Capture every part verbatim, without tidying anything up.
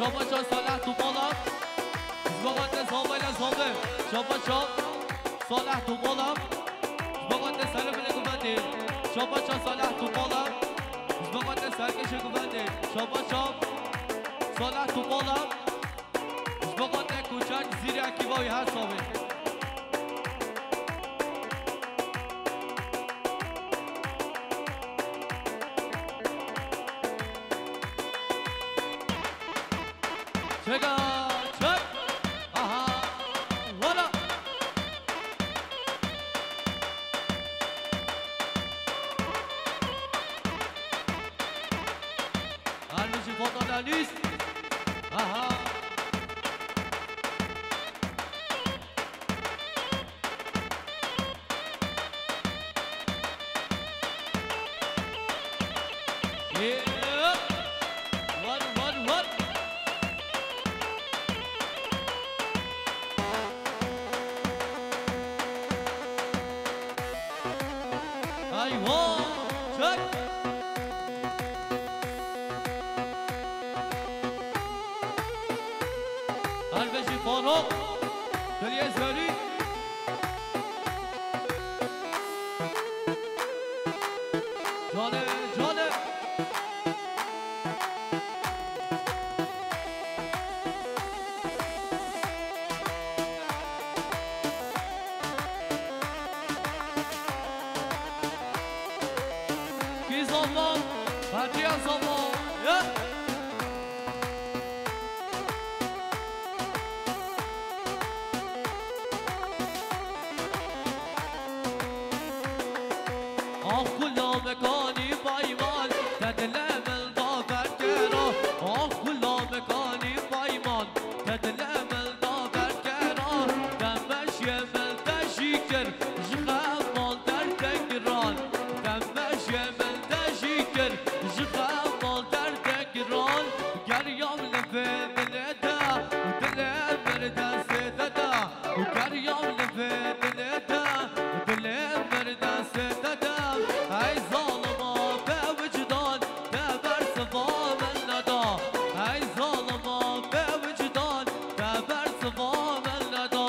Şabaşa Salih Topala. Ji bo xatir Zamayla Zabi. Şabaşa Salih Topala. Ji bo xatir Selim Lê Guvendê. Şabaşa Salih Topala. Ji bo xatir Serkêşê Guvendê. Şabaşa Salih Topala. Ji bo xatir koçek Zîrê Ekîva wî her sabê. Çeka, çek. Aha, wala. Halbuki fotoda list. Aha. Yep. Var, var, var. Aywa, çek. Halbuki Faruk. Deliye Zerî. Canım, canım. Kî zava, Hacîya zava. Ya. Ax kula mekanî payman, te dile min da berkera. Ax kula mekanî payman, te dile min da berkera. Te meşê min te jî kir, ji xemal derdê giran. Te meşê min te jî kir, ji xemal derdê giran. Geriyam li vê dilê de, û dilê min destê te de. Û geriyam li vê dilê de, dilê min destê te de. Ey zalima bê wicdan, te bersiva min neda. Ey zalima bê wicdan, te bersiva min neda.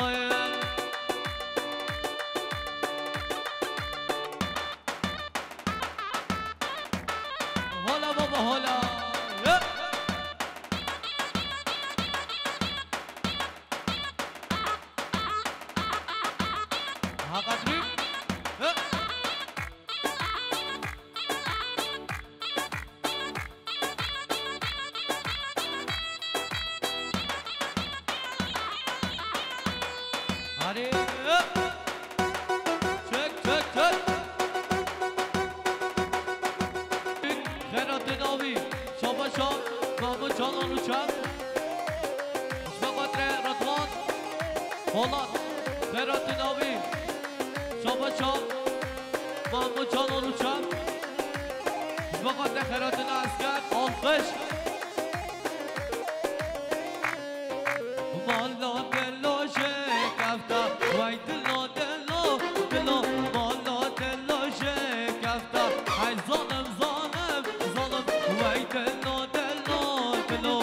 Hola baba, hola. Ye. Ha, Kadri. Ye. Hadi. Çek, çek, çek. Xeratê navî, şabaşa, Mahmut Canan Uçak. Ji bo xatirê Redwan Polat. Xeratê navî, şabaşa, Mahmut Canan Uçak. Ji bo xatirê Xeratê Esker, alqış. Mala delo jê kefta, wey dilo, dilo, dilo. Mala delo jê kefta, hey zalim, zalim, zalim. Wey dilo, dilo, dilo,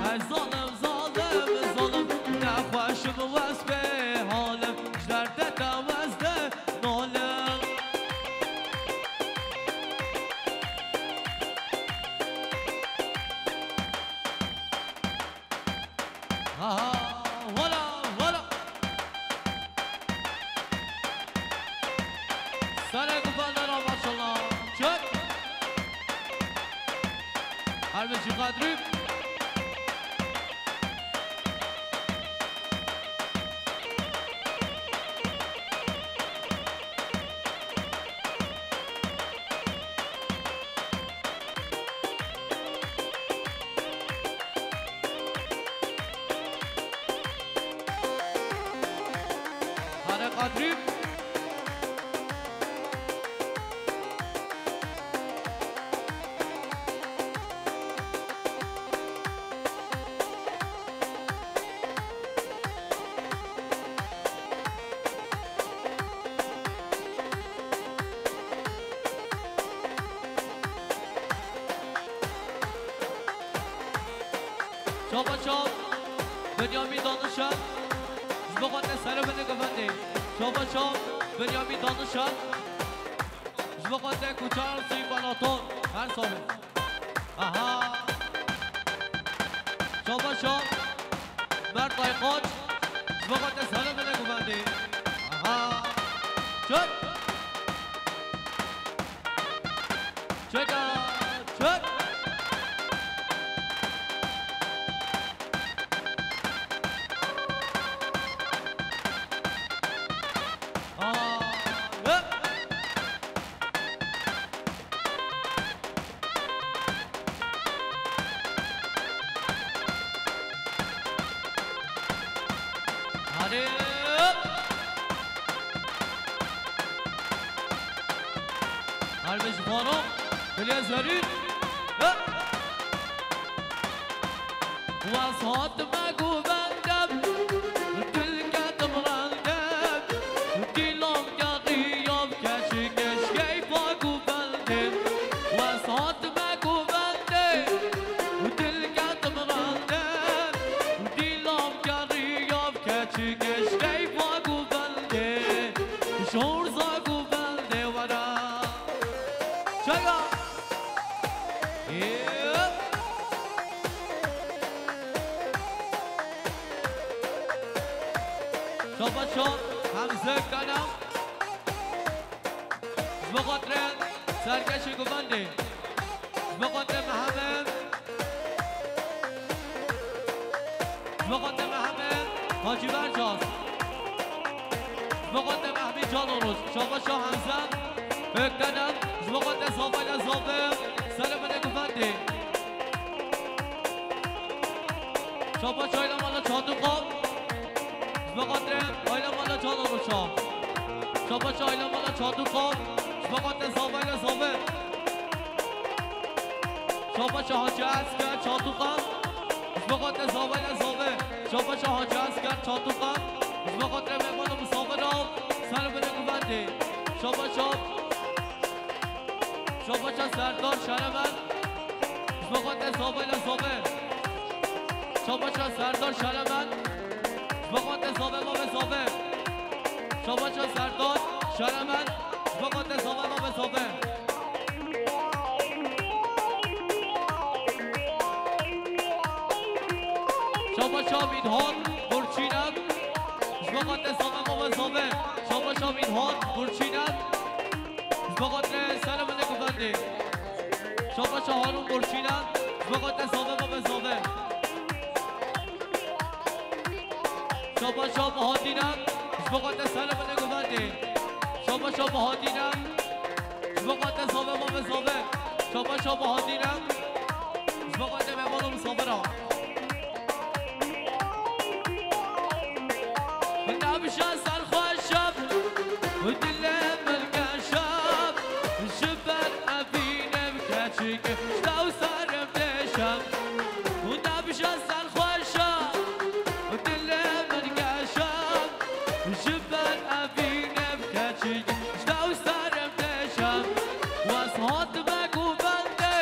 hey zalim, zalim, zalim. Nexweşim wes bê halim, ji derdê te wes de nalim. Ha ha, wala, wala. Serê guvan de ra, maşallah. Çek. Halbuki Kadri. Hare Kadri. Çava çav, Benyamîn Danişer, ji bo xatirê serê min ê guvendê. Çava çav, Benyamîn Danişer, ji bo xatirê Kuçar Sî Balaton, her sabê. Aha. Çava çav, Mert Ayxaç, ji bo xatirê serê min ê guvendê. Aha. Çek. Çeka, çek. Aa, hep. Hadi. Harbi ji vano. Bilê zerî. Hep. Wes hatime govendem, dil ketim rendem, dîlam gerîya bi keçik ji keyfa govendê. Wes hatime govendê, dil ketim rendem, dîlam gerîya bi keçik ji keyfa govendê. Ji horza govendê were. Çaya. Çapa çap, Hemze Kana. Ji bo xatirê serkeşê govendê. Ji bo xatirê Mihemed. Ji bo xatirê Mihemed Hacî Bercas. Ji bo xatirê Mehmî Can Oruç. Çapa çap Hemze. Öktenem. Ji bo xatirê Zafayla Zafe. Serê min ê govendê. Çapa çap Ayla Mala Çandûxa. Ji bo xatirê Ayla Mala Can Oruça. Çapa çap Ayla Mala Çandûxa. Ji bo xatirê Zafayla Zafe. Çapa çap Hacî Esker Çandûxa. Ji bo xatirê Zafayla Zafe. Çapa çap Hacî Esker Çandûxa. Ji bo xatirê mêvan û misafira. Serê min ê govendê. Çapa çap. Çapa çap Serdar Şeremen. Ji bo xatirê Zafayla Zafe. Çapa çap Serdar Şeremen. Ji bo xatirê Zafe, Mame Zafe. Çapa çap Serdar Şeremen. Ji bo xatirê Zafe, Mame Zafe. Çapa çap Mînhan Burçînek. Ji bo xatirê Zafe, Mame Zafe. Çapa çap Mînhan Burçînek. Ji bo xatirê serê min ê govendê. Çapa çap Harûn Burçînek. Ji bo xatirê Zafe, Mame Zafe. Çapa çap Bahatînek. Ji bo xatirê serê min ê govendê. Çapa çap Bahatînek. Ji bo xatirê Zafe, Mame Zafe. Çapa çap Bahatînek. Ji bo xatirê mêvan û misafira. Nebişe serxweşem, dilê min geşem, ji ber evînê bi keçik, ji te û serê min dêşem. Nebişe serxweşem, dilê min geşem, ji ber evînê bi keçik, ji te û serê min dêşem. Wes hatime govendê,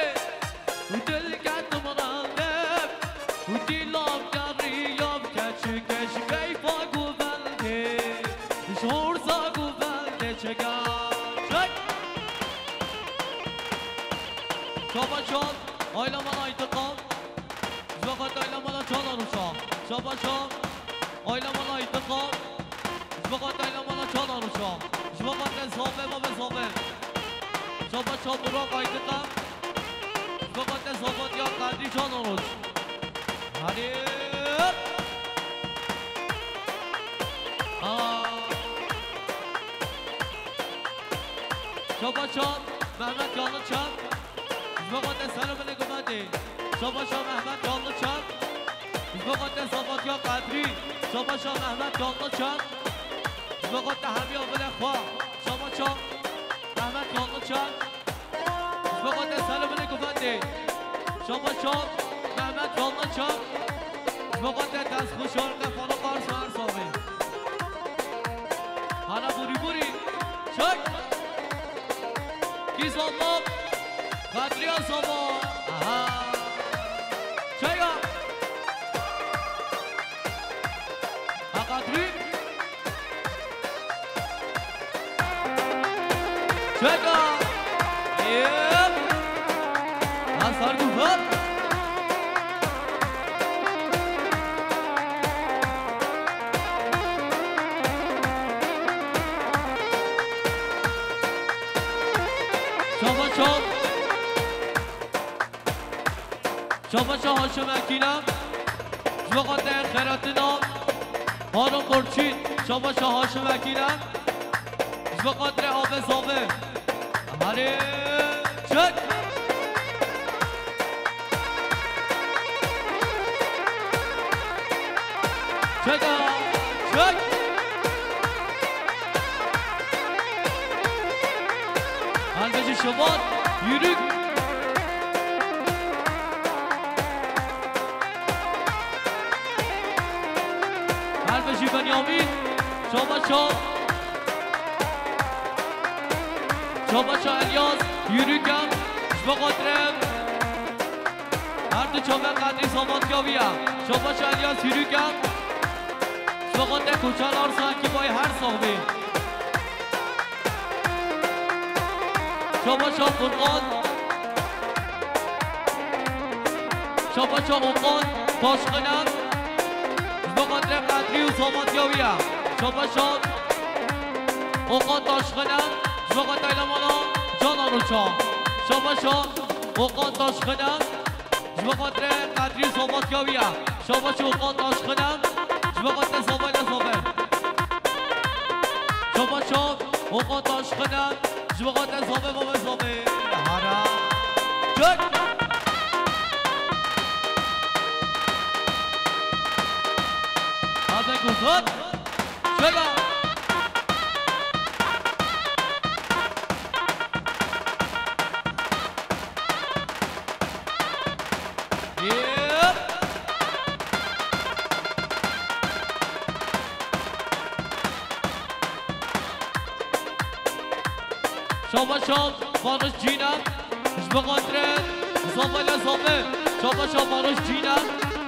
û dil ketim randem, û dîlam geriya bi keçik ji keyfa govendê. Ji horza govendê çeka. Çek! Çapa çap, Ayla Mala Aytiqam. Ji bo xatirê Ayla Mala Çala Rûşa. Çapa çap, Ayla Mala Aytiqam. Ji bo xatirê Ayla Mala Çala Rûşa. Ji bo xatirê Zafê, Mame Zafê. Çapa çap Burak Aytiqam. Ji bo xatirê Zafatiya Qedrî Çala Rûş. Hadi. Aa. Çapa çap, Mehmet Yanlıçam. Ji bo xatirê serê min ê govendê. Çapa çap Mehmet Yanlıçam. Ji bo xatirê Zafatiya Qedrî. Çapa çap Mehmet Yanlıçam. Ji bo xatirê hemiya vilê xwe. Çapa çap Mehmet Yanlıçam. Ji bo xatirê serê min ê govendê. Çapa çap Mehmet Yanlıçam. Ji bo xatirê destxweşan, qefala qars û her sabê. Hana burî burî. Çek. Kî zama? Kadriya zama. Aha. Çaya. Peka! Yep! Hasar Gufar! Çava çav! Şabaşa Haşim Ekîle, ji bo xatirê xeratina Harun Burçî, şabaşa Haşim Ekîle, ji bo xatirê Abe Zave. Herê çek! Çeka! Çek! Helbejî Şebat, Yürük. Helbejî Benyamîn, Şabaşa. Şabaşa Elyas, Yürük em, ji bo xatirê. Her du çavên Qedrî Samatya wî ye. Şabaşa Elyas, Yürük em. Ji bo xatirê Koçan Arsa Ekîbayê her sax bê. Şabaşa Furqan. Şabaşa Okan Taşxinem. Ji bo xatirê Qedrî û Samatya wî ye. Şabaşa Okan Taşxinem. Ji bo xatirê Elemana Canan Uçan. Şabaşa Okan Taşxinem. Ji bo xatirê Qedrî Samatya wî ye. Şabaşa Okan Taşxinem. Ji bo xatirê Zava ile Zave. Şabaşa Okan Taşxinem. Ji bo xatirê Zave, Zave, Zave. Hara. Çek. Hadi kuzat. Çek. Yep. Şabaşa Barış Cîna, ji bo xatirê Zava ile Zave. Şabaşa Barış Cîna,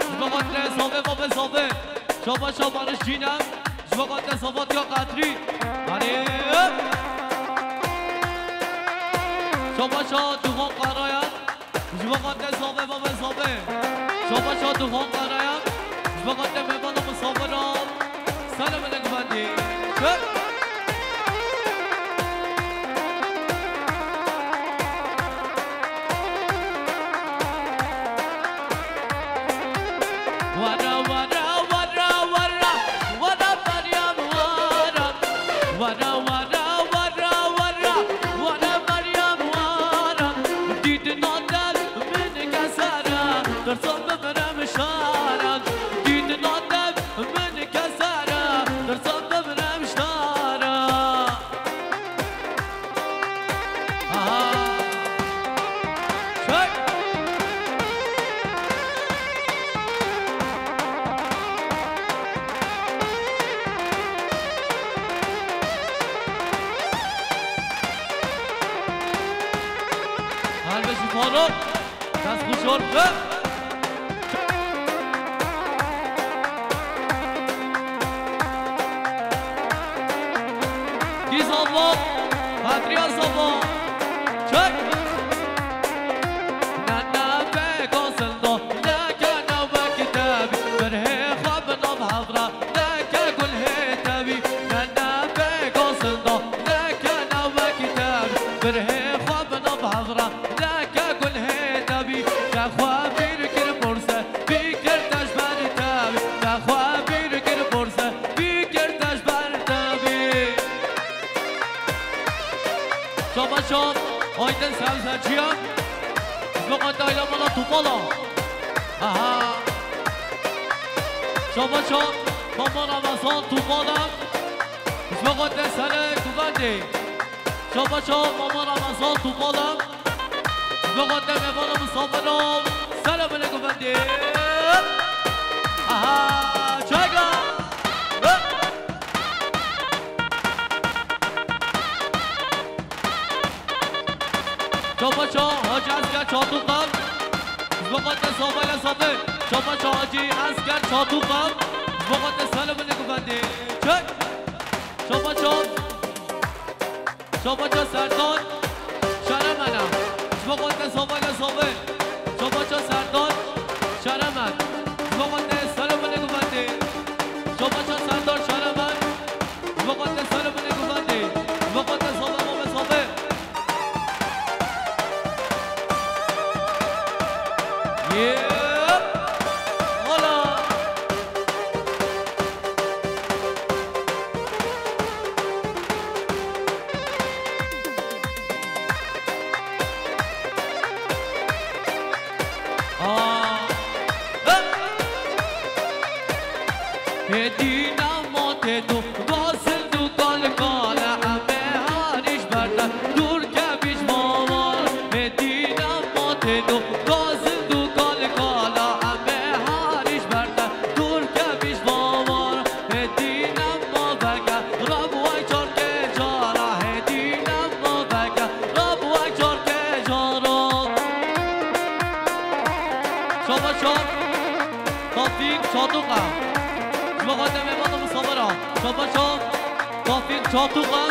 ji bo xatirê Zave, Zave, Zave. Şabaşa Barış Cîna, ji bo xatirê Samatya Qedrî. Hadi. Şabaşa Duhan Karayan. Ji bo xatirê Zave, Zave, Zave. Şabaşa Duhan Karayan. Ji bo xatirê mêvana misafira. Selam aleyküm efendi. Çek. Wara, wara, wara, wara. Wara Meryem, wara. Wara, wara, wara, wara. Wara Meryem, wara. Dîtina te min kesere, tirsim bimirim şere. Dîtina te min kesere, tirsim bimirim şere. Aha. Çek. Helbet şu Faruk. Dest xweş ol. Kî zava? Xatriya zava. Çek. Nana pêka silda, neke nava kitebî, birhê xwe bi nav hevra, neke gulhê tevî, nana pêka silda, neke nava kitebî, birhê xwe bi nav hevra, neke gulhê tevî, te xwe bîr kir borse, bî kir te ji ber tevî, te xwe bîr kir borse, bî kir te ji ber tevî. Şabaşa Aydin Sevzeciyan. Ji bo xatirê Aydin Mala Topala. Aha. Şabaşa Mama Ramazan Topala. Ji bo xatirê Sele Guvendê. Şabaşa Mama Ramazan Topala. Ji bo xatirê mêvana misafira. Sele Mele Guvendê. Aha. Çayga. Çapaça Hacı Esker Çatûkan. Ji bo xatirê Safa ile Safi. Çapaça Hacı Esker Çatûkan. Ji bo xatirê Selim ile Guvendê. Çek. Çapaça. Şabaça Serdar, Şeremene. Ji bo xatirê Zavayla Zavê. Şabaça Serdar, Şeremen. Ji bo xatirê Selamûnê Guvendê. Şabaça Serdar, Şeremen. Ji bo xatirê Selamûnê Guvendê. Ji bo xatirê Zavê, Zavê, Zavê. Yep. Hola. Aa. Hep. Hêdî nema tê do, gazil du kal kale, eme harîş berde, dûr kevîş bawan. Hêdî nema tê do, gazil du kal kale, eme harîş berde, dûr kevîş bawan. Hêdî nema veke, rab way çarkê cara, hêdî nema veke, rab way çarkê cara. Şabaş şab. Tofîk Çatûka. Ji bo xatirê mêvana misafira. Şabaş şab. Tofîk Çatûka.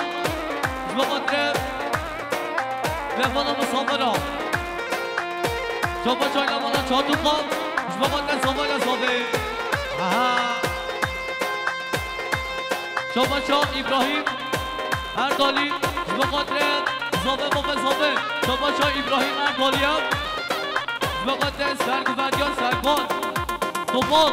Ji bo xatirê mêvana misafira. Şabaş şab, Lamana Çatûka. Ji bo xatirê Zavayla Zavê. Aha. Şabaş şab Îbrahîm Erdalî. Ji bo xatirê Zavê, Zavê, Zavê. Şabaş şab Îbrahîm Erdalî ye. Ji bo xatirê Serguvendiya Serkan Topal.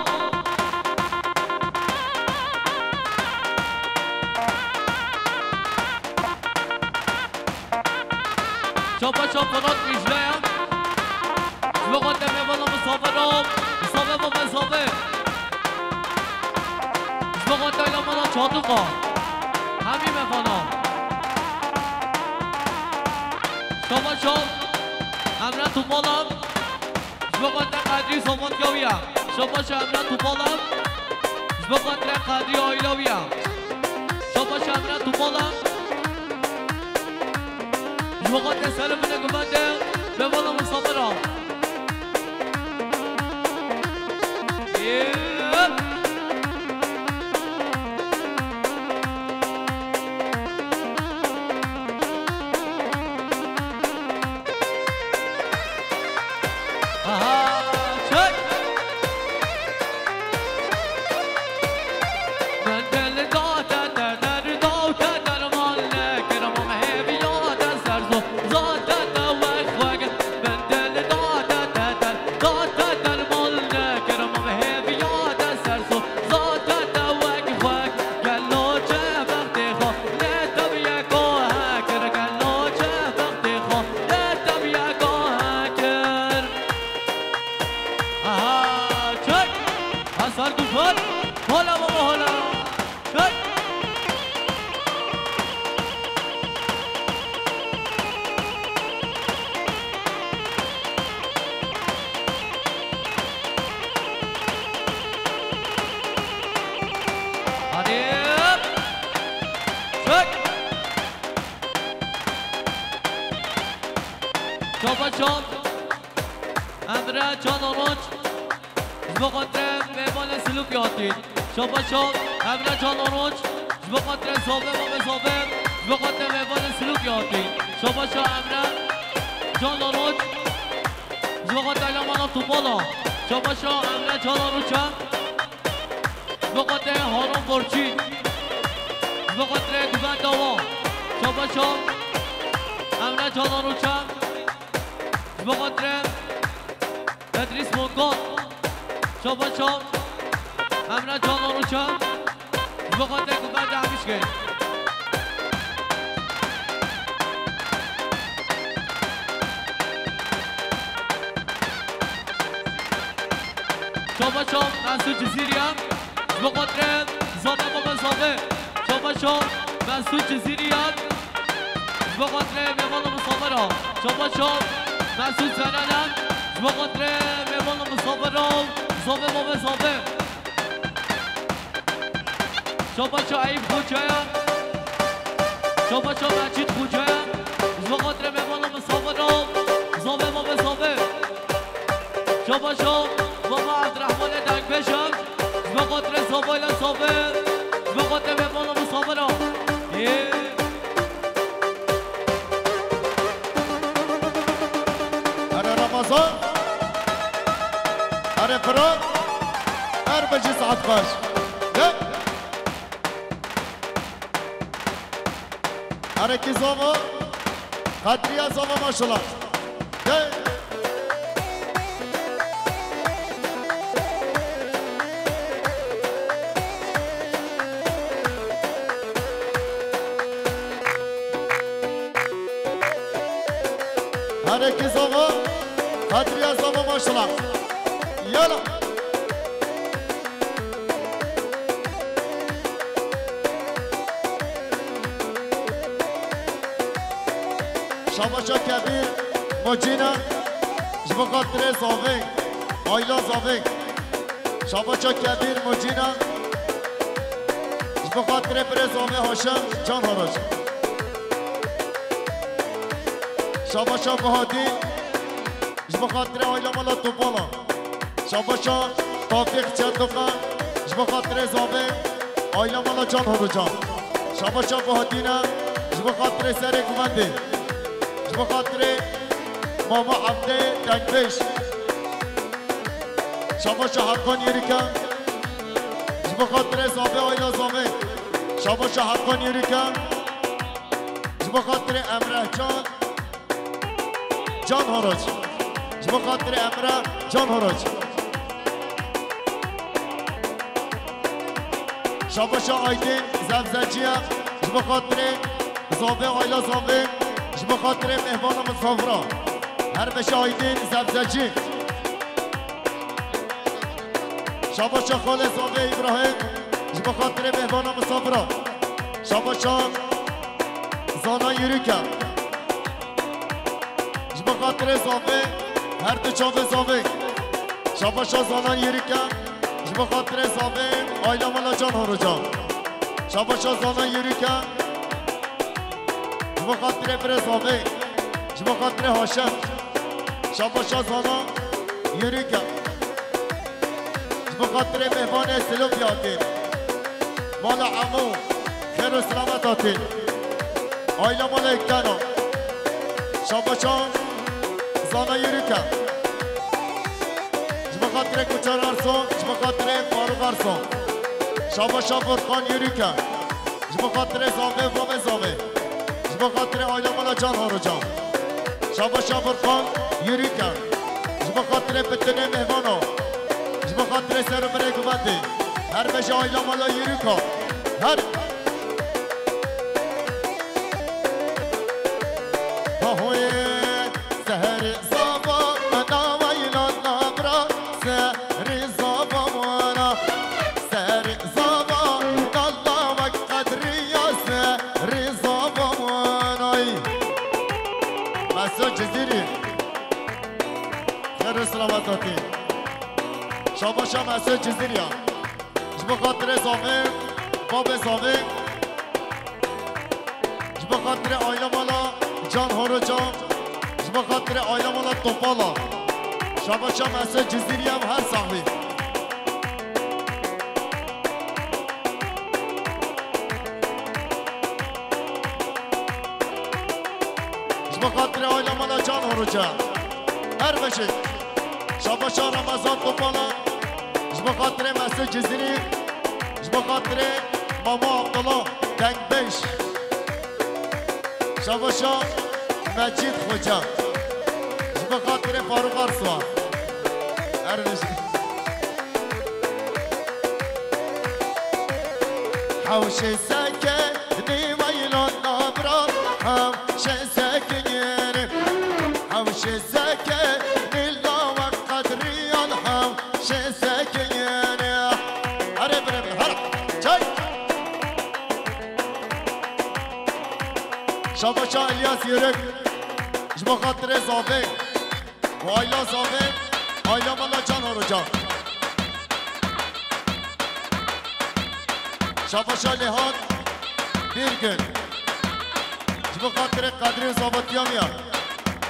Şabaş şab Firat Mîjle ye. Ji bo xatirê mêvana misafira. Zavê, Zavê, Zavê. Ji bo xatirê Lamana Çatûka. Hemî mêvana. Şabaş şab Emre Topal e. Ji bo xatirê Qedrî Samatya wî ye. Şabaş Emre Topal e. Ji bo xatirê Qedrî aîla wî ye. Şabaş Emre Topal e. Ji bo xatirê Selamûnê Guvendê, mêvana misafira. Yep. Aha, çek. Min dil da te, te derda te derman nekir, mam hêviya te ser zo, za te te wek xwe gir. Min dil da te, te derda te derman nekir, mam hêviya te ser zo, za te te wek xwe gir. Gelo çi bextê xwe, lê te bi yeko hekir, gelo çi bextê xwe, lê te bi yeko hekir. Aha, çek. Hasar Gufar. Hola baba, hola. Çek. Hadi. Çek. Şabaş şab. Emre Can Oruç. Ji bo xatirê mêvanê Silûkê hatî. Şabaş şab Emre Can Oruç. Ji bo xatirê Zavê, Zavê, Zavê. Ji bo xatirê mêvanê Silûkê hatî. Şabaş şab Emre Can Oruç. Ji bo xatirê Lamana Topala. Şabaş şab Emre Can Oruç e. Ji bo xatirê Harun Borçî. Ji bo xatirê Guvenda Wan. Şabaş şab Emre Can Oruç e. Ji bo xatirê Bedrîs Mokan. Şabaş şab Emre Can Oruç e. Ji bo xatirê Guvenda Hemişkê. Şabaş şab Mesûd Cizîrî ye. Ji bo xatirê Zavê, Zavê, Zavê. Şabaş şab Mesûd Cizîrî ye. Ji bo xatirê mêvana misafira. Şabaş şab Mesûd Zeren e. Ji bo xatirê mêvana misafira. Zavê, Zavê, Zavê. Şabaş şab Eyüp Xoca ye. Şabaş şab Mecîd Xoca ye. Ji bo xatirê mêvana misafira. Zavê, Zavê, Zavê. Şabaş şab baba Abdurrahmanê Dengbêj e. Ji bo xatirê Zavayla Zavê. Ji bo xatirê mêvana misafira. Ê. Erê Firat. Her bijî saet xweş. Hey. Erê kî zava. Qedriya zava maşallah. Hey. Herê kî zava, Qedriya zava maşallah. Yala. Şabaşa Kebîr Mocîna, ji bo xatirê zavê, ayla zavê. Şabaşa Kebîr Mocîna, ji bo xatirê birê zavê Haşim Can Horoç. Şabaşa Bahatî, ji bo xatirê ayla mala Topala. Şabaşa Tafîq Çendoxa, ji bo xatirê zavê ayla mala Can Horoca. Şabaşa Bahatîne, ji bo xatirê serê guvendê. Ji bo xatirê Mama Evdê dengbêj. Şabaşa Hakan Yirike, ji bo xatirê zavê ayla zavê. Şabaşa Hakan Yirike, ji bo xatirê Emrehcan. Can Horoç. Ji bo xatirê Emre Can Horoç. Şabaşa Aydin Zevzeciye. Ji bo xatirê zavê ayla zavê. Ji bo xatirê mêvana misafira. Her beşe Aydin Zevzeci. Şabaşa Xalê Zavê Îbrahîm, ji bo xatirê mêvana misafira. Şabaşa Zana Yirike, ji bo xatirê zavê, her du çavê zavê. Şabaşa Zana Yirike, ji bo xatirê zavê, ayla mala Can Horoca. Şabaşa Zana Yirike, ji bo xatirê birê zavê, ji bo xatirê Haşim. Şabaşa Zana Yirike. Ji bo xatirê mêvanê Silopya hatî. Mala Emo, xêr û selamet hatî. Ayla mala Ektena. Şabaşa Zana Yirike. Ji bo xatirê Kuçar Arso, ji bo xatirê Faruk Arso. Şabaşa Furkan Yirike. Ji bo xatirê zavê, vavê zavê. Ji bo xatirê ayla mala Can Horoca. Şabaşa Furkan Yirike. Ji bo xatirê pitinê mêvana. Ji bo xatirê ser û birê guvendê. Her beşe ayla mala Yirike. Her. Bahoyê seherê zava, nava îlan nabra, seherê zava wana. Serê zava, dalla wek qedriya serê zava wanay. Mesut Cizîrî. Xêr û selamet hatî. Şabaşa Mesut Cizîrî ya. Ji bo xatirê zavê, babê zavê. Ji bo xatirê aile mala Can Horoca, ji bo xatirê aile mala Topala. Şabaşa Mesut Cizîrî em her saxlî. Ji bo xatirê aile mala Can Horoca. Her beşê. Şabaşa Ramazan Topala. Ji bo xatirê Mesut Cizîrî. Ji bo xatirê Mama Abdullah. Dengbêj. Şabaşa Mecîd Xoca. Ji bo xatirê Farûq Arsuwa. Her bijî. Hewşê seke nî weylan nabra, hewşê seke yêrê. Hewşê seke nî lawe qedriyan, hewşê seke yêrê. Erê birê min, her çay. Şabaşa İlyas Yörük, ji bo xatirê zavê û ayla zavê, ayla mala Can Horoca. Şabaşa Lêhat Birgin, ji bo xatirê Qedrî û Zavatiyamiya.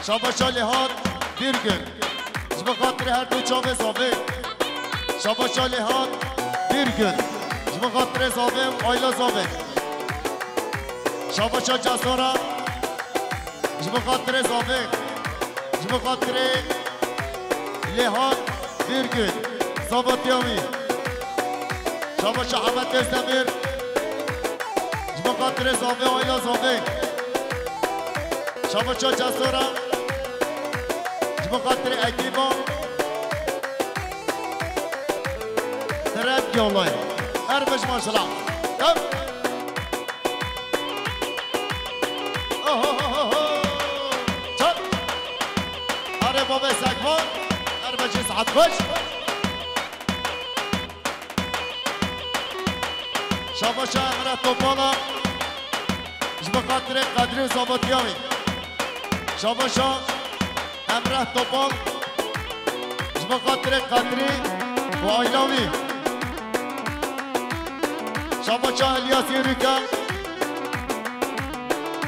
Şabaşa Lêhat Birgin. Ji bo xatirê her du çavê zavê. Şabaşa Lêhat Birgin. Ji bo xatirê zavê û ayla zavê. Şabaşa Cesora. Ji bo xatirê zavê. Ji bo xatirê Lêhan Birgin, Zavatiya wî. Şabaşa Hemed Özdemir, ji bo xatirê Zavê, aîla Zavê. Şabaşa Cesora, ji bo xatirê ekîba. Direkt yolay. Her beş maşallah. Hep. Ohohoho. Çal. Are babê Sekvan. Her beşê saet xweş. Şabaşa Emre Topala. Ji bo xatirê Qedrî Zavatiya wî. Şabaşa Emrah Topal, ji bo xatirê Qedrî û aîla wî. Şabaşa Elyas Yürüke,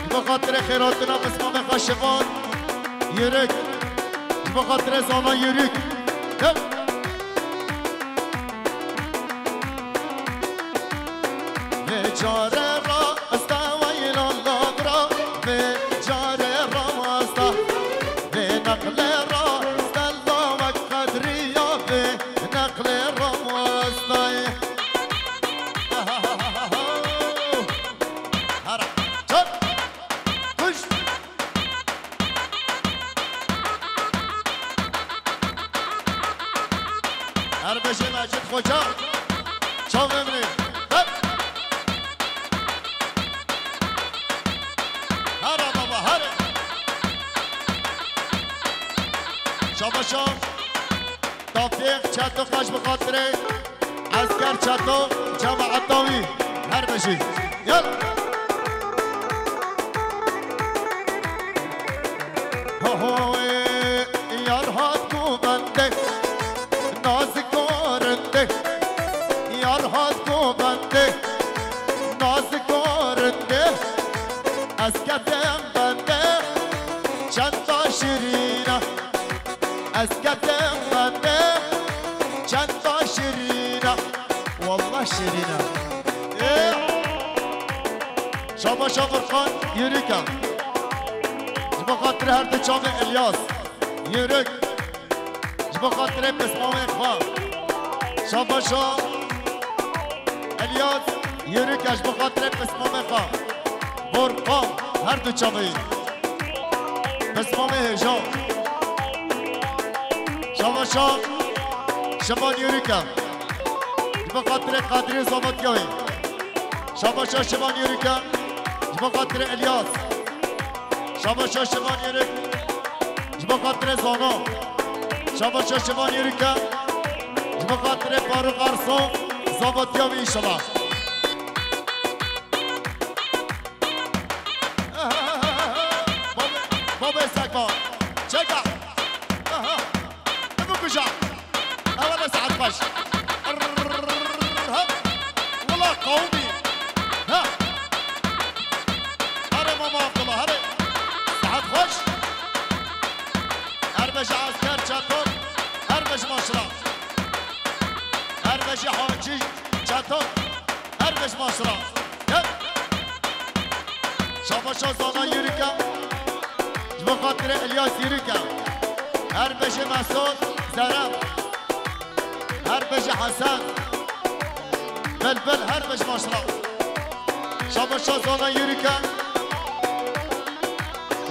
ji bo xatirê xêrhatina pismamê xwe Şivan Yürük, ji bo xatirê Zana Yürük. Hep. Vê care rast e weyla lavra, vê care rast e. Vê neqlê rast e lawek Qedriya, vê neqlê rast e. Hera, çal, kuş. Her beşê Mecid Xoca. Çavê min ê. Hep. Here baba, here. Şabaşa. Tafîq Çeto, xweş bi xatirê Esker Çeto, cemaeta wî. Her bijî. Gel. Hohoy, yar hat govende, nazik gorinde. Yar hat govende, nazik gorinde. Ez ketim bende, çend şirîne. Ez ketim bende, çend şirîne. Wallah şirîne. Ê! Şabaşa Furkan Yürüke. Ji bo xatirê her du çavê Elyas Yürük. Ji bo xatirê pismamê xwe. Şabaşa Elyas Yürüke, ji bo xatirê pismamê xwe. Furkan, her du çavê. Pismamê hêja. Şabaşa Şivan Yürüke. Ji bo xatirê Qedrî Zavatiya wî. Şabaşa Şivan Yürüke. Ji bo xatirê Elyas. Şabaşa Şivan Yürük. Ji bo xatirê Zana. Şabaşa Şivan Yürüke. Ji bo xatirê Faruk Arso. Zavatiya wî inşallah. Babê, babê Sekvan. Çeka. Aha. Niku kuja. Ewa ne saet baş. Rrrr, ha. Wala qawmî. Ha. Here mama Abdullah, here. Saet xweş. Her beşe Esker Çeto. Her beş maşra. Her beşe Hacî Çeto. Her beş maşra. Gel. Şabaşa Zana Yürüke. Ji bo xatirê Elyas Yürüke. Her beşê Mesut Zerem. Her beşê Hesen. Belbel her beş maşra. Şabaşa Zana Yürüke.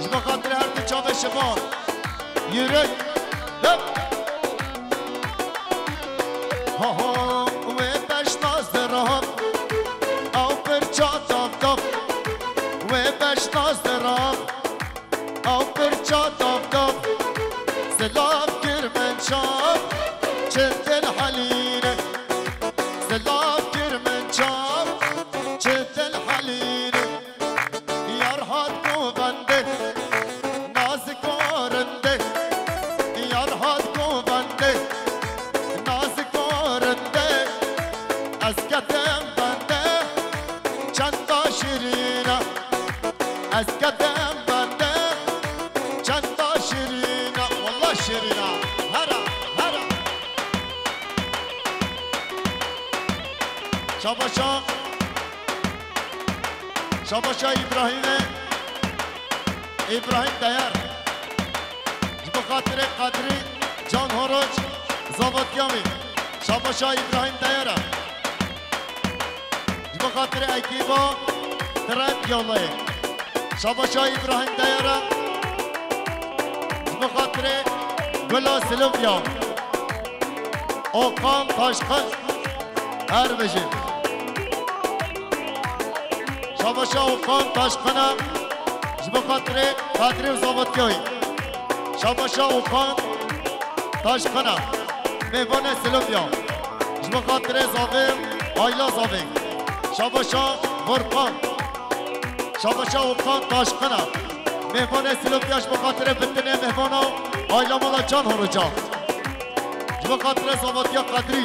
Ji bo xatirê her du çavê Şivan. Yürük. Hep. Ho ho, wê beş naz de rab, ew pirça dav dav. Wê beş naz de rab, ew pirça dav dav. Silav kir min çav, çi dil helîne. Silav kir min çav, çi dil helîne. Yar hat govende, nazik gorinde. Yar hat govende, nazik gorinde. Ez ketim bende, çend şirîne. Ez ketim bende, çend şirîne. Wallah şirîne. Hera, hera. Şabaşa. Şabaşa Îbrahîmê, Îbrahîm Deyar. Ji bo xatirê Qedrî, Can Horoç, Zavatiya wî. Şabaşa Îbrahîm Deyara. Ji bo xatirê ekîba Trend Yolayê. Şabaşa Îbrahîm Deyara. Ji bo xatirê Gula Silivya. Okan Taşkın. Her bijî. Şabaşa Okan Taşkına. Ji bo xatirê Qadrî û Zavatiya wî. Şabaşa Okan Taşkına. Mêvanê Silivya. Ji bo xatirê Zavê, aila Zavê. Şabaşa Furkan. Şabaşa Okan Taşkına. Mêvanê Silivya ji bo xatirê bitinê mêvana aila mala Can Horuca. Ji bo xatirê Zavatiya Qedrî.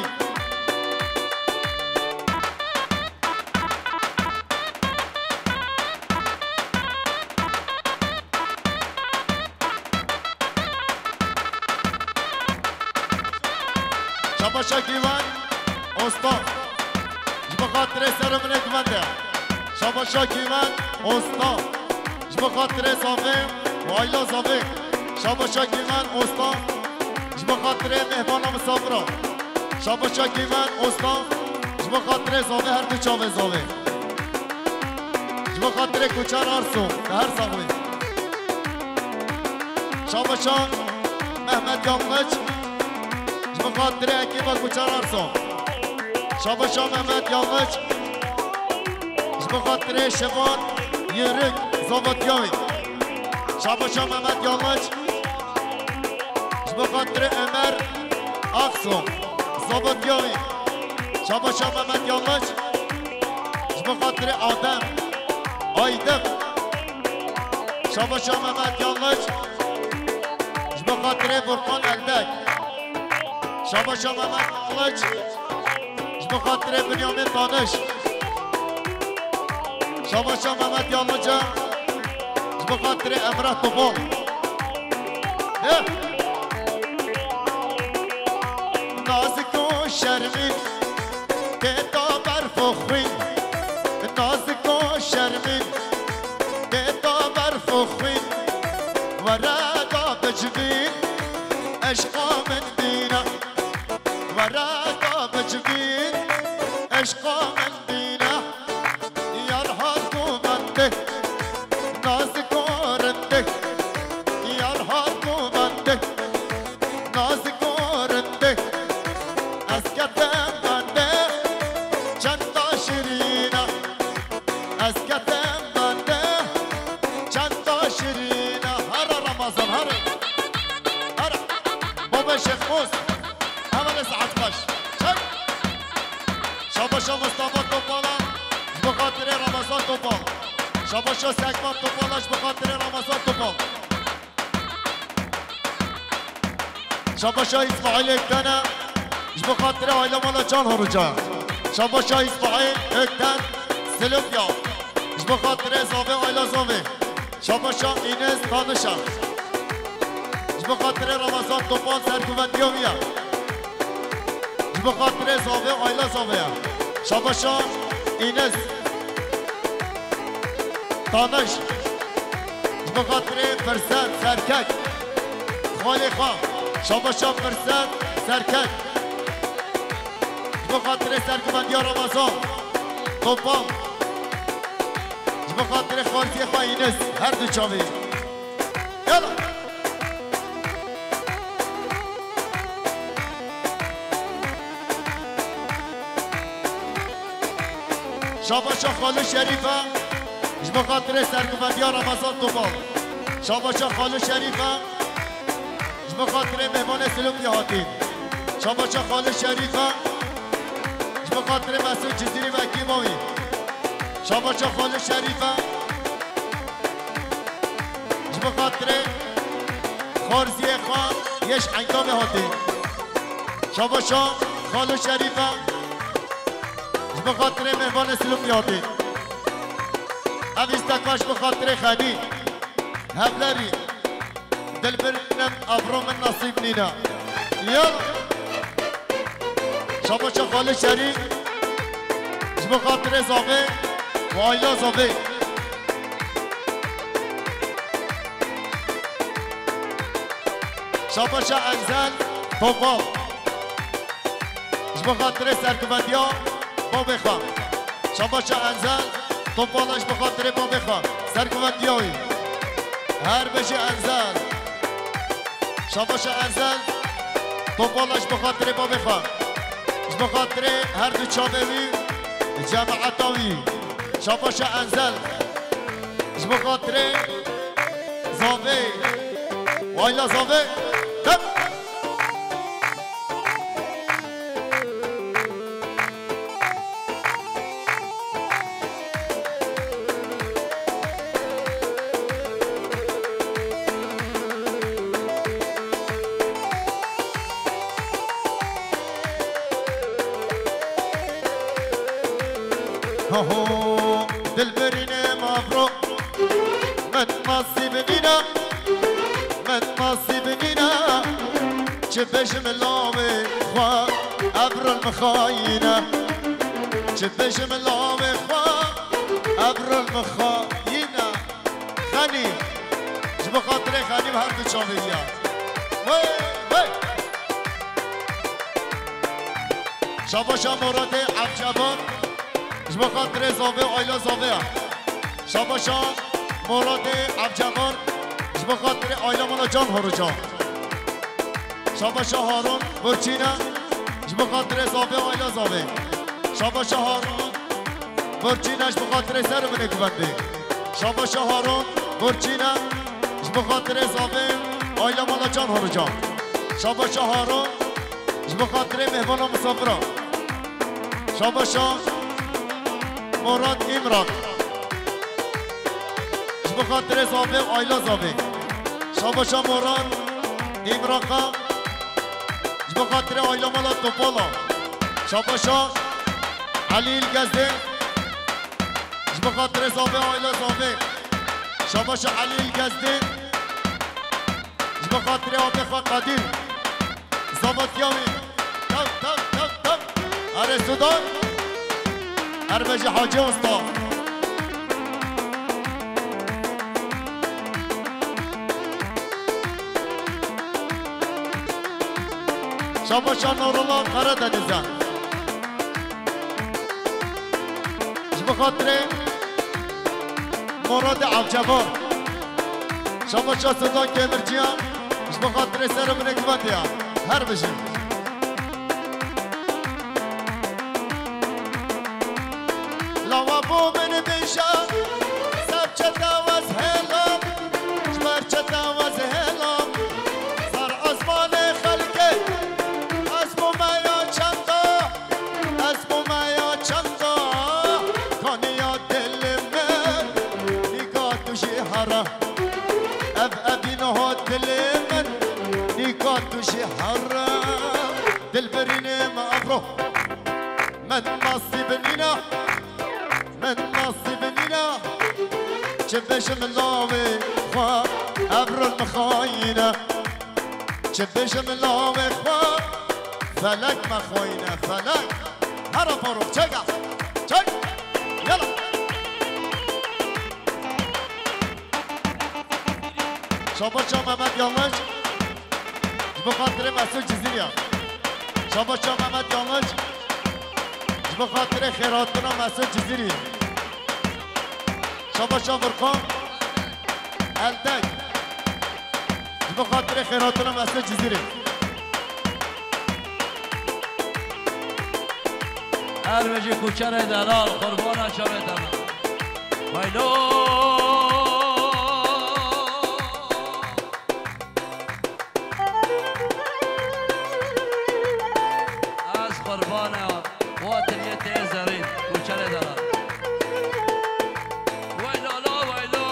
Şabaşa Gîwen Ostan. Ji bo xatirê serê min ê guvende. Şabaşa Gîwen Ostan. Ji bo xatirê Zavê û aila Zavê. Şabaşa Gîwen Ostan. Ji bo xatirê mêvana misafira. Şabaşa Gîwen Ostan. Ji bo xatirê Zavê, her du çavê Zavê. Ji bo xatirê Kuçar Arso, te her sax bî. Şabaşa Mehmet Yanlış. Ji bo xatirê ekîba Kuçar Arso. Şabaşa Mehmet Yanlış. Ji bo xatirê Şevan Yêrik, Zavatiya wî. Şabaşa Mehmet Yanlış. Ji bo xatirê Ömer Akso, Zavatiya wî. Şabaşa Mehmet Yanlış. Ji bo xatirê Adem Aydın. Şabaşa Mehmet Yanlış. Ji bo xatirê Furkan Eldek. Şabaşa Mehmet Yanlış. Ji bo xatirê Binyamin Tanış. Şabaşa Mehmet Yanlıca. Ji bo xatirê Emrah Topal. Eh! Nazik û şermîn tê da berf û xwîn. Nazik û şermîn tê da berf û xwîn. Were da bicivîn eşqa min bîne. Were da bicivîn eşqa min bîne. Yar hat û bende, nazik û rinde. Yar hat û bende, nazik û rinde. Ez ketim bende, çend da şirîne. Ez ketim bende, çend da şirîne. Here Ramazan, here. Here. Baba Şêxmûs. Hevalê saet xweş. Çek. Şabaşa Mustafa Topala, ji bo xatirê Ramazan Topal. Şabaşa Sekman Topala, ji bo xatirê Ramazan Topal. Şabaşa Îsmaîl Ökten'e, ji bo xatirê aile mala Can Horuca. Şabaşa Îsmaîl Ökten, Silivya, ji bo xatirê Zavê, aile Zavê. Şabaşa Înes Tanişa. Ji bo xatirê Ramazan Topal serguvendiya wî ye. Ji bo xatirê Zavê, aila Zavê ye. Şabaşa Înes Tanış. Ji bo xatirê Firset Serkek. Xalê xwe. Şabaşa Firset Serkek. Ji bo xatirê serguvendiya Ramazan Topal. Ji bo xatirê xwarziyê xwe Înes, her du çavê. Yala. Şabaşa Xalû Şerîfe, ji bo xatirê serguvendiya Ramazan Topal. Şabaşa Xalû Şerîfe, ji bo xatirê mêvanê Silûkiyê hatî. Şabaşa Xalû Şerîfe, ji bo xatirê Mesûd Cizîrî ve ekîba wî. Şabaşa Xalû Şerîfe, ji bo xatirê xwarziyê xwe yê ji Eynamê hatî. Şabaşa Xalû Şerîfe, ji bo xatirê mêvanê Silûkiyê hatî. Ev îstek ve ji bo xatirê Xenî, Hevlerî, Dilbir min, evro min nasîb nîne. Ya. Şabaşa Xalû Şerîf, ji bo xatirê Zavê û aila Zavê. Şabaşa Enzel, Topal. Ji bo xatirê serkuvetiya babê xwe. Şabaşa Enzel. Topal ji bo xatirê babê xwe. Serkuvetiya wî. Her bijî Enzel. Şabaşa Enzel. Topal ji bo xatirê babê xwe. Ji bo xatirê her du çavê wî, cemaeta wî. Şabaşa Enzel. Ji bo xatirê Zavê. Wayla Zavê. Tep. Ho ho, dilberînê mavro. Min nasîb nîna, min nasîb nîna. Çi bêjim lawê xwe, ev rol min xayîne. Çi bêjim lawê xwe, ev rol min xayîne. Xenî, ji bo xatirê Xenî bi her du çavê ya. Wey, wey. Şabaşa Moradê Evcevan. Ji bo xatirê Zavê, ayla Zavê ya. Şabaşa Moradê Evcevan. Ji bo xatirê ayla mala Can Horuca. Şabaşa Harun Burçîne. Ji bo xatirê Zavê, ayla Zavê. Şabaşa Harun Burçîne ji bo xatirê ser û binê guvendê. Şabaşa Harun Burçîne ji bo xatirê Zavê, ayla mala Can Horuca. Şabaşa Harun ji bo xatirê mêvana misafira. Şabaşa Morat Îmrak. Ji bo xatirê Zavê, ayla Zavê. Şabaşa Morat Îmraka. Ji bo xatirê ayla mala Topala. Şabaşa Elî Îlgezdê. Ji bo xatirê Zavê, ayla Zavê. Şabaşa Elî Îlgezdê. Ji bo xatirê apê xwe Qedîr. Zavatiya wî. Tav, tav, tav, tav. Erê Sudan. Erbejî Hacî Usta. Şabaşa Nurullah Karadeniz'e. Ji bo xatirê Moradê Avceva. Şabaşa Sedan Kemirciya. Ji bo xatirê ser û binê guvendê ya. Her bijî. Lawa bû min bêje, ser çeta wez hêlam, ji ber çeta wez hêlam. Ser esmanê xelkê, ez bûme ya çanda, ez bûme ya çanda. Kaniya dilê min, nîka tu jî here. Ev evîn hat dilê min, nîka tu jî here. Dilberînê me evro. Min nasîb nîne, min nasîb nîne. Çi bêjim lawê xwe, ev rol min xayîne. Çi bêjim lawê xwe, felek me xayîne, felek. Hera Faruk, çek e, çek. Yala. Şabaşa Mehmet Yanlış. Ji bo xatirê Mesûd Cizîrî ya. Şabaşa Mehmet Yanlış. Ji bo xatirê xêrhatina Mesûd Cizîrî. Şabaşa Furkan Eldek. Ji bo xatirê xêrhatina Mesûd Cizîrî. Her bijî kuçerê delal, qurbana çavê delal. Waylo. Ez qurbana xatirê tê zerîn, kuçerê delal. Waylo lo, waylo.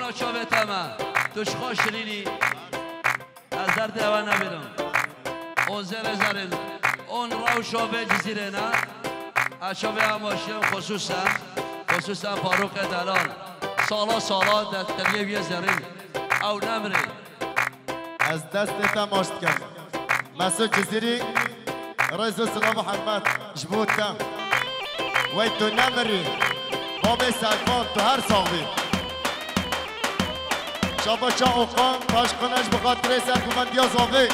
Çavê te me, tu ji xwe şirînî. Ez derdê we nebînim. On zerê zerên, on rewşa vê Cizîrê ne. Ez çavê em aşiyim, xusûsen, xusûsen Farûqê Delal. Sala sala de teliyê wî zerîn. Ew nemirê. Ez destê te maç dikim. Mesut Cizîrî, rêz û silav û hurmet ji bo te. Wey tu nemirî. Babê Selman, tu her sax bî. Şabaşa Okan Taşkıran ji bo xatirê serguvendiya zavê.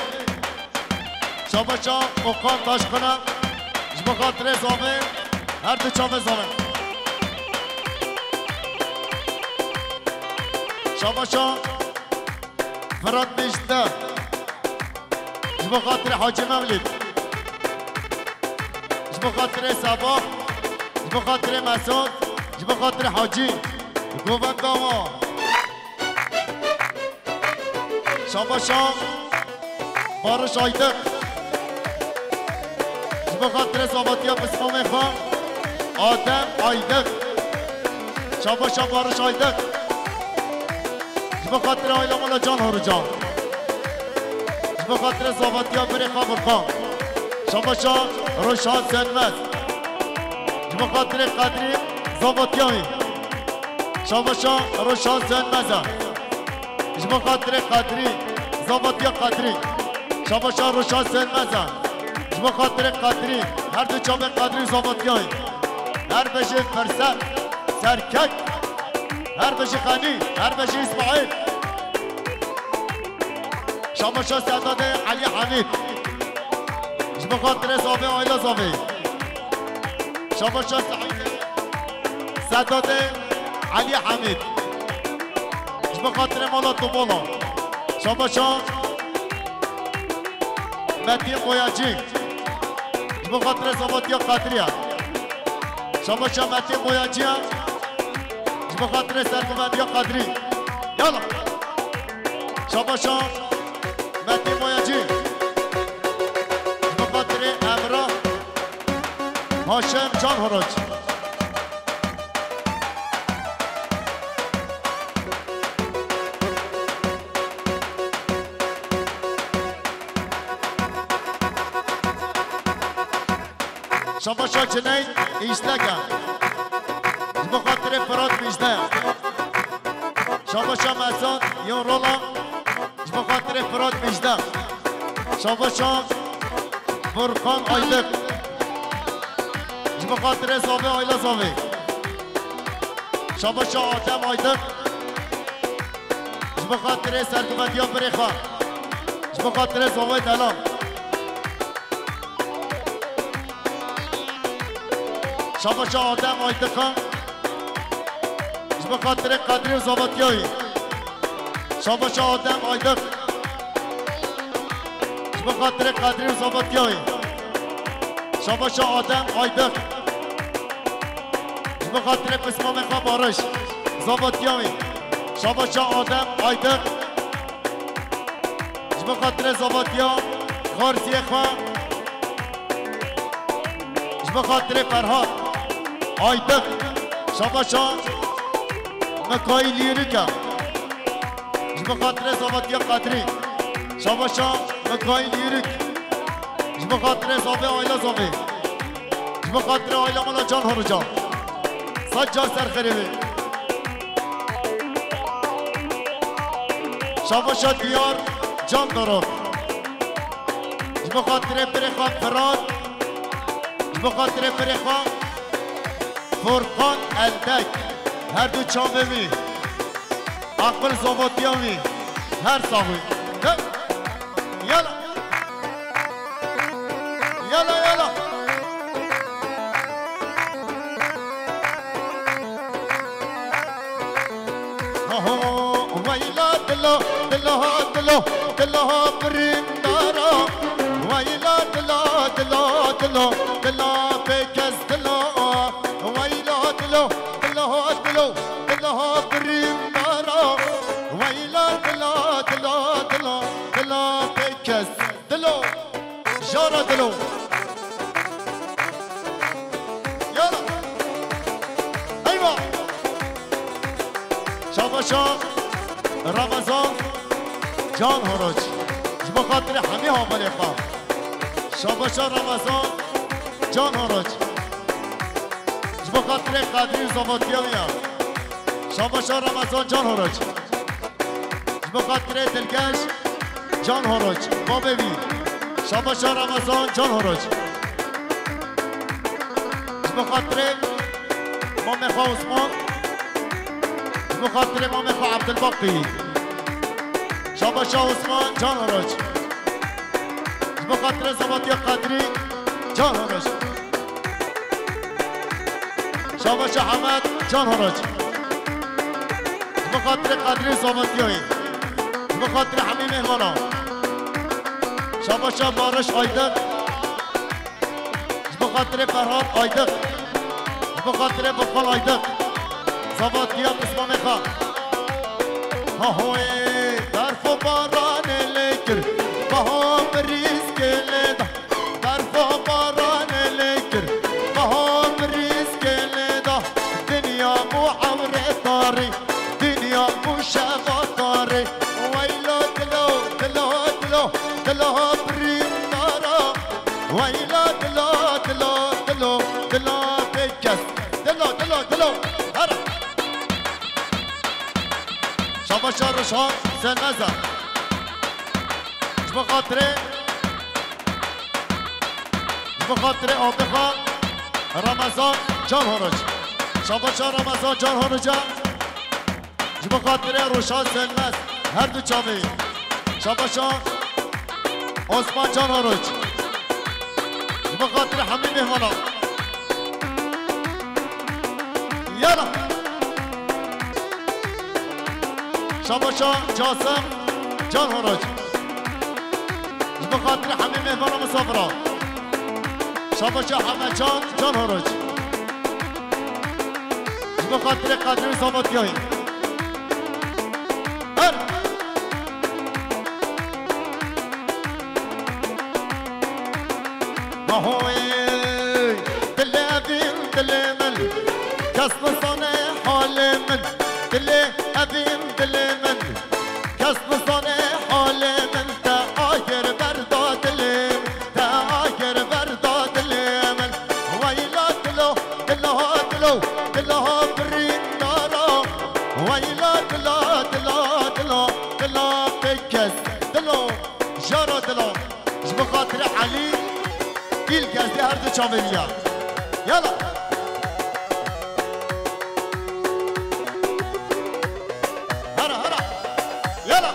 Şabaşa Okan Taşkıran ji bo xatirê zavê. Her du çavê zavê. Şabaşa Firat Bêjde. Ji bo xatirê Hacî Mewlid. Ji bo xatirê Seba. Ji bo xatirê Mesut. Ji bo xatirê Hacî. Govenda wa. Şabaşa Barış Aydık. Ji bo xatirê zavatiya pismamê xwe. Adem Aydık. Şabaşa Barış Aydık. Ji bo xatirê aile mala Can Horuca. Ji bo xatirê zavatiya birê xwe Furkan. Şabaşa Roşan Sönmez. Ji bo xatirê Qedrî zavatiya wî. Şabaşa Roşan Sönmez e. Ji bo xatirê Qedrî, zavatiya Qedrî. Şabaşa Roşan Sönmez e. Ji bo xatirê Qedrî, her du çavê Qedrî û zavatiya wî. Her bijî Firset, Serkek. Her bijî Xenî, her bijî Îsmaîl. Şabaşa Sedadê Elî Hemîd. Ji bo xatirê zavê, aîla zavê. Şabaşa Seîdê Sedadê Elî Hemîd. Ji bo xatirê mala Tobola. Şabaşa Metîn Boyacî. Ji bo xatirê zavatiya Qedriya. Şabaşa Metîn Boyacî ya. Ji bo xatirê serguvendiya Qedrî. Yala. Şabaşa Metîn Boyacî. Ji bo xatirê Emrah Haşim Can Horoç. Şabaşa Ciney Îşteka. Ji bo xatirê Firat Mijde. Şabaşa Mesut Yorola. Ji bo xatirê Firat Mijde. Şabaşa Furkan Aydık. Ji bo xatirê zavê, aîla zavê. Şabaşa Adem Aydık. Ji bo xatirê serguvendiya birê xwe. Ji bo xatirê zavê Delal. Şabaşa Adem Aydıka. Ji bo xatirê Qedrî û zavatiya wî. Şabaşa Adem Aydık. Ji bo xatirê Qedrî û zavatiya wî. Şabaşa Adem Aydık. Ji bo xatirê pismamê xwe Barış. Zavatiya wî. Şabaşa Adem Aydık. Ji bo xatirê zavatiya Xarsiyê xwe. Ji bo xatirê Ferhat Aydık. Şabaşa Mikaîl Yürük e. Ji bo xatirê zavatiya Qedrî. Şabaşa Mikaîl Yürük. Ji bo xatirê zavê, aîla zavê. Ji bo xatirê aîla mala Can Horuca. Sed car ser xêrê wê. Şabaşa Diyar Can Dorok. Ji bo xatirê birê xwe Firat. Ji bo xatirê birê xwe Furkan Eldek. Her du çavê wî. Aqil zavatiya wî. Her sax wî. He? Yala. Yala, yala. Aho, weyla dilo, dilo, dilo, dilo birîndara. Weyla dilo, dilo, dilo, dilo bêkes dilo. Weyla dilo, dilo, dilo, dilo birîndara. Weyla dilo, dilo, dilo, dilo bêkes dilo. Jara dilo. Yala. Eyvah. Şabaşa Ramazan Can Horoç. Ji bo xatirê hemî havalê xwe. Şabaşa Ramazan Can Horoç. Ji bo xatirê Qedrî û zavatiya wî ya. Şabaşa Ramazan Can Horoç. Ji bo xatirê Dilgeş Can Horoç, babê wî. Şabaşa Ramazan Can Horoç. Ji bo xatirê mamê xwe Osman. Ji bo xatirê mamê xwe Abdulbaqî. Şabaşa Osman Can Horoç. Ji bo xatirê zavatiya Qedrî Can Horoç. Şabaşa Hemed Can Horoç. Ji bo xatirê Qedrî û zavatiya wî. Ji bo xatirê hemî mêhmana. Şabaşa Barış Aydın. Ji bo xatirê Ferhat Aydın. Ji bo xatirê Volkan Aydın. Zavatiya pismamê xwe. Ha hoyê, berf û baranê lê kir, beha mirîskê lê da. Berf û baranê lê kir, beha mirîskê lê da. Dinya bû ewrê tarî, dinya bû şeva tarî. Weylo dilo, dilo, dilo, dilo birîndara. Weylo dilo, dilo, dilo, dilo bêkes. Dilo, dilo, dilo. Her. Şabaşa Ruşan Selmeza. Ji bo xatirê, ji bo xatirê Abixa Ramazan Can Horoç. Şabaşa Ramazan Can Horoca. Ji bo xatirê Ruşan Selmez. Her du çavê. Şabaşa Osman Can Horoç. Ji bo xatirê hemî mêhmana. Yala. Şabaşa Casim Can Horoç. Ji bo xatirê hemî mêhmana misafira. Şabaşa Hemedcan Can Horoç. Ji bo xatirê Qedrî û Sabatiyayê. Her. Mahoyê dilê evîn dilê min, kes nizane halê min. Dilê evîn dilê min, kes nizane halê min. Te agir berda dilê min, te agir berda dilê min. Weyla dilo, dilo, dilo, dilo birîndara. Weyla dilo, dilo, dilo, dilo bêkes. Dilo, jara dilo. Ji bo xatirê Elî, îl gezdê her du çavê wî ya. Yala. Hera, hera. Yala.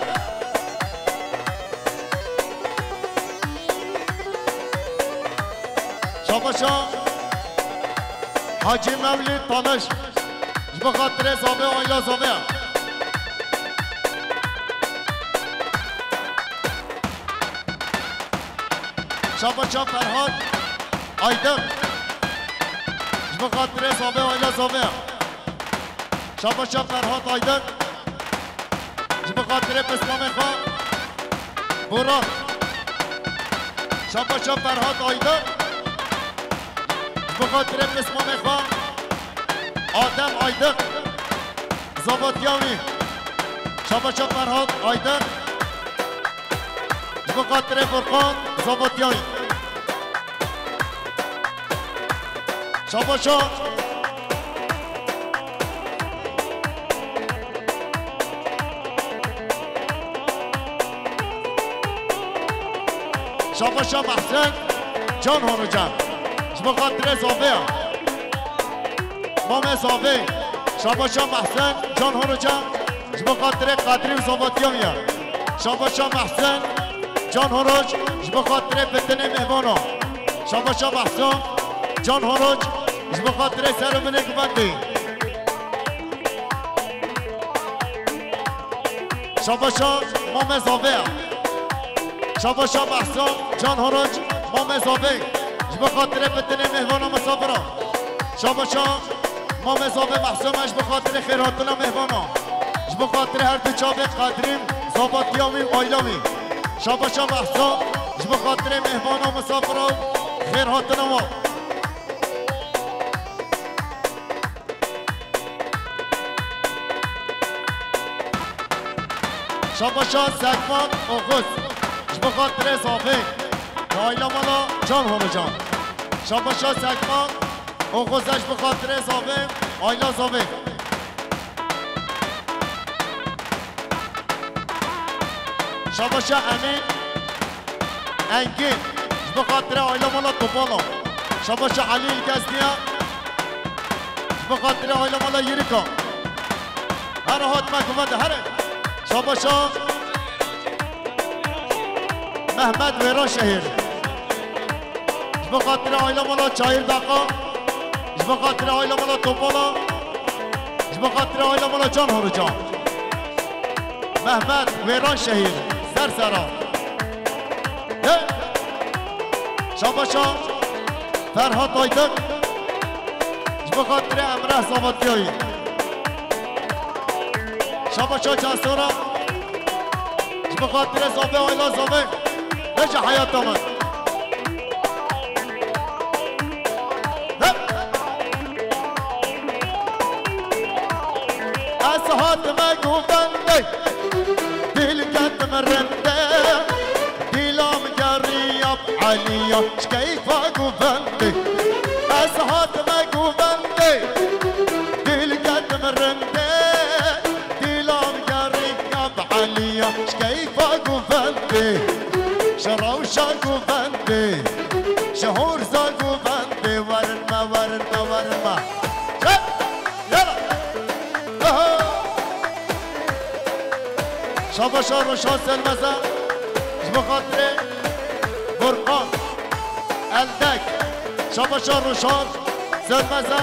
Şabaşa Hacî Mevlîd Tanış. Ji bo xatirê Zavê, aîla Zavê. Şabaşa Ferhat Aydın. Ji bo xatirê Zavê, aîla Zavê. Şabaşa Ferhat Aydın. Ji bo xatirê pismamê xwe. Boran. Şabaşa Ferhat Aydın. Ji bo xatirê pismamê xwe. Adem Aydın. Zavatiya wî. Şabaşa Ferhat Aydın. Ji bo xatirê Furkan Zavatiya wî. Şabaşa. Şabaşa Mehsen Can Horuca. Ji bo xatirê Zavê ya. Mamê Zavê. Şabaşa Mehsen Can Horuca. Ji bo xatirê Qedrî û Zavatiya wî ya. Şabaşa Mehsen Can Horoc, ji bo xatirê pitinê mêvana. Şabaşa Mehsen Can Horoc, ji bo xatirê ser û binê guvendê. Şabaşa Mamê Zavê ya. Şabaşa Mehsen Can Horoc, Mamê Zavê. Ji bo xatirê pitinê mêvana misafira. Şabaşa Mamê Zavê Mehsûm e ji bo xatirê xêrhatina mêvana. Ji bo xatirê her du çavê Qedrîn, Zavatiya wî û aîla wî. Şabaşa Mehsûm, ji bo xatirê mêvana, misafira û xêrhatina wan. Şabaşa Sekman Oxuz, ji bo xatirê Zavê, aîla mala Can Horocan. Şabaşa Sekman Oxuz, ji bo xatirê Zavê, aîla Zavê. Şabaşa Emîn Engin, ji bo xatirê aîla mala Topala. Şabaşa Elî Îlkesniya, ji bo xatirê aîla mala Yirika. Here hatime guvende, here. Şabaşa Mehmet Wêranşehîr. Ji bo xatirê aîla mala Çayir Daqa. Ji bo xatirê aîla mala Topala. Ji bo xatirê aîla mala Can Horocan. Mehmet Wêranşehîr, ser sera. He! Şabaşa Ferhat Aydın. Ji bo xatirê Emrah Zavatiyayî. Şabaşa Cesora. Ji bo xatirê Zavê, aîla Zavê. Veja heyata min. Hep. Ez hatime guvendê, dîl ketime rindê, dîlam geriya Eliya ji keyfa guvendê. Ez hatime guvendê, dîl ketime rindê, dîlam geriya Eliya ji keyfa guvendê. Ji rewşa guvendê, ji horza guvendê, werin me, werin me, werin me. Çek! Yala! Aha! Şabaşa Ruşa Selmeza, ji bo xatirê Furkan Eldek. Şabaşa Ruşa Selmeza,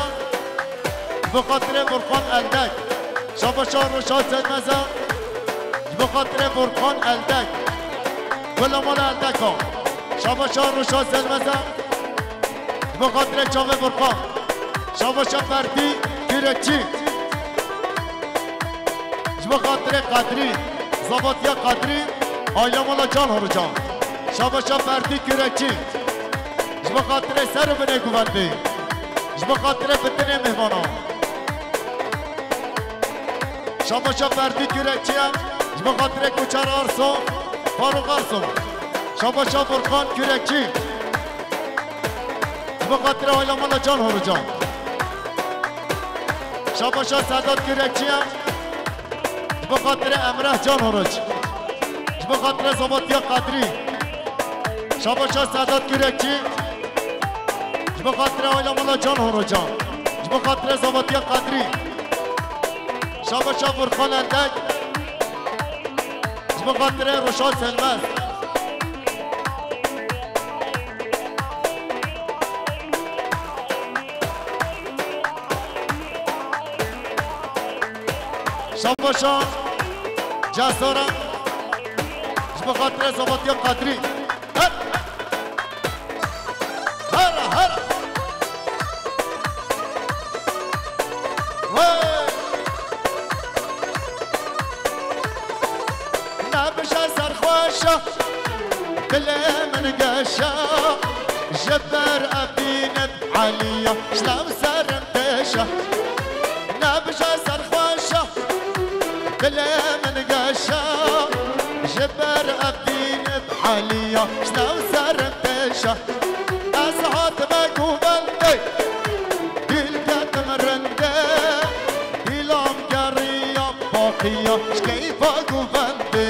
ji bo xatirê Furkan Eldek. Şabaşa Ruşa Selmeza, ji bo xatirê Furkan Eldek. Gula mala Eldeka. Şabaşa Ruşa Selmeza, ji bo xatirê çavê Furkan. Şabaşa Ferdî Kürekçî. Ji bo xatirê Qedrî, Zavatiya Qedrî, aîla mala Can Horocan. Şabaşa Ferdî Kürekçî. Ji bo xatirê ser û binê guvendê. Ji bo xatirê bitinê mêvanan. Şabaşa Ferdî Kürekçî ye. Ji bo xatirê Koçer Arso, Faruk Arso. Şabaşa Furkan Kürekçî. Ji bo xatirê aîla mala Can Horocan. Şabaşa Sedat Kürekçî ye. Ji bo xatirê Emrah Can Horoc. Ji bo xatirê Zavatiya Qedrî. Şabaşa Sedat Kürekçî. Ji bo xatirê aîla mala Can Horocan. Ji bo xatirê Zavatiya Qedrî. Şabaşa Furkan Endek. Ji bo xatirê Ruşa Selmez. Şabaşa Cesora. Ji bo xatirê Zavatiya Qedrî. Her! Hera, hera! Wey! Nebije serxweşa, dilê min geşa, ji ber Efînê Eliya, ji nav serim dêşa. Nebije serxweşa, dilê min geşa, ji ber Efînê Eliya, ji nav serim dêşa. Ez hatime guvendê, dîl ketim rindê, dîlam geriya baqiya, ji keyfa guvendê,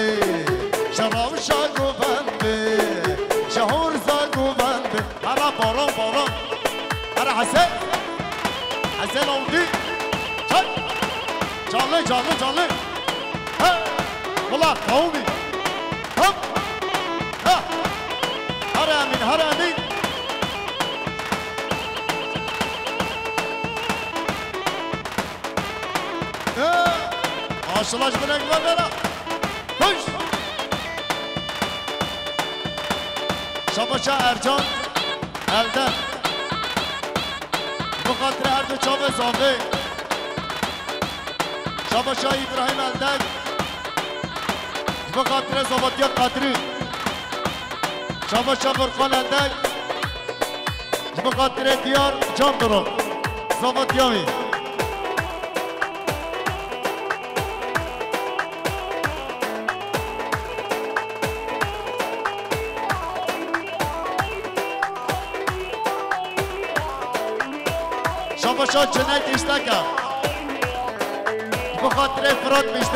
ji rewşa guvendê, ji horza guvendê. Hera balon, balon. Hera Hesen. Hesen oldu. Çay. Canlı, canlı, canlı. He. Valla kavmi. Hop. Ha. Hera Emin, hera Emin. He. Aşılaş bile güvenlere. Koş. Şabaşa Ercan Eldek. Ji bo xatirê her du çavê Zavê. Şabaşa Îbrahîm Eldek. Ji bo xatirê Zavatiya Qedrî. Şabaşa Furkan Eldek. Ji bo xatirê Diyar Can Duro. Zavatiya wî. Çapaşa Cüneyt Îsteka. Bi xatirê Firat Mîşte